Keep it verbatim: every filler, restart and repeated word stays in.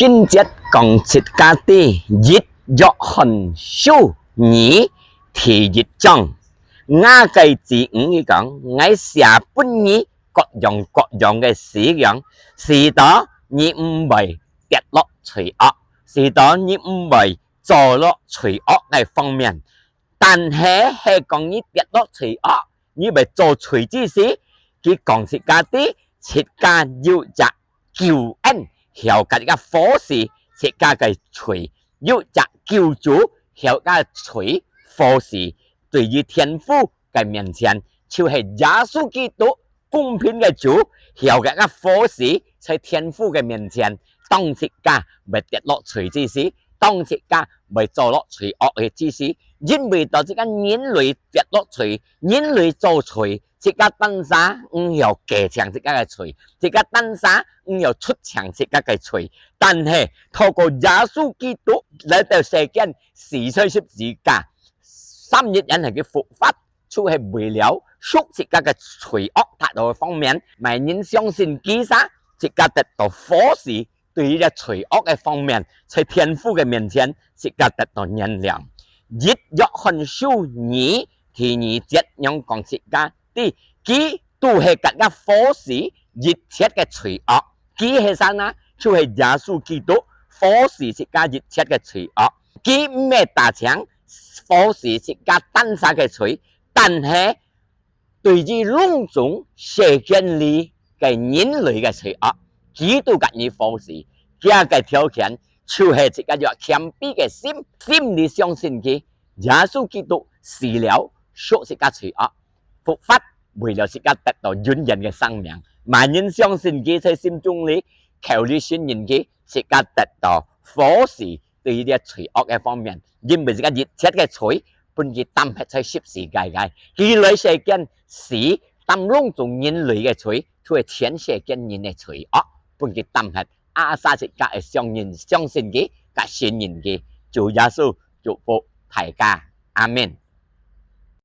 經節講自家知一約翰書二第一章，吾个子女講，𠊎寫分你各樣各樣个事樣，使到你毋會跌落罪惡，使到你毋會走落罪惡个方面。但係係講你跌落罪惡，你會做罪之時，佢講自家知，自家有隻救恩，曉得个服侍自家个罪，有隻救主，曉得罪服侍，對於天父个面前，就係耶穌基督，公平个主，曉得个服侍，在天父个面前，當自家會跌落罪之時，當自家會走落罪惡个之時，因為到自家人類跌落罪，人類做罪，自家單儕毋曉計清自家个罪，自家單儕毋曉出清自家个罪。但係透過耶穌基督來到世間，死在十字架，三日以後佢復活，就係為了贖自家个罪惡達到个方面，每人相信佢儕，自家得到服侍，對於這罪惡个方面，在天父个面前，自家得到原諒。一約翰書二第二節仰講自家知，佢都係自家服侍一切个罪惡。佢係儕呢？就係耶穌基督，服侍自家一切个罪惡。佢毋係單淨服侍自家單儕个罪，但係對於攏總世間裡个人類个罪惡，基督个人服侍，佢个條件就係自家有謙卑个心，心裡相信佢，耶穌基督死了，贖自家罪惡，復活，為了自家得到永遠个生命。每人相信佢在心中裡，口裡承認佢，自家得到服侍，對於這罪惡个方面，因為自家一切个罪，分佢擔忒在十字架个。佢來世間死，擔攏總人類个罪，就係全世間人个罪惡，分佢擔忒。阿儕自家个相信，相信佢，佮承認佢。主耶穌祝福大家，阿們。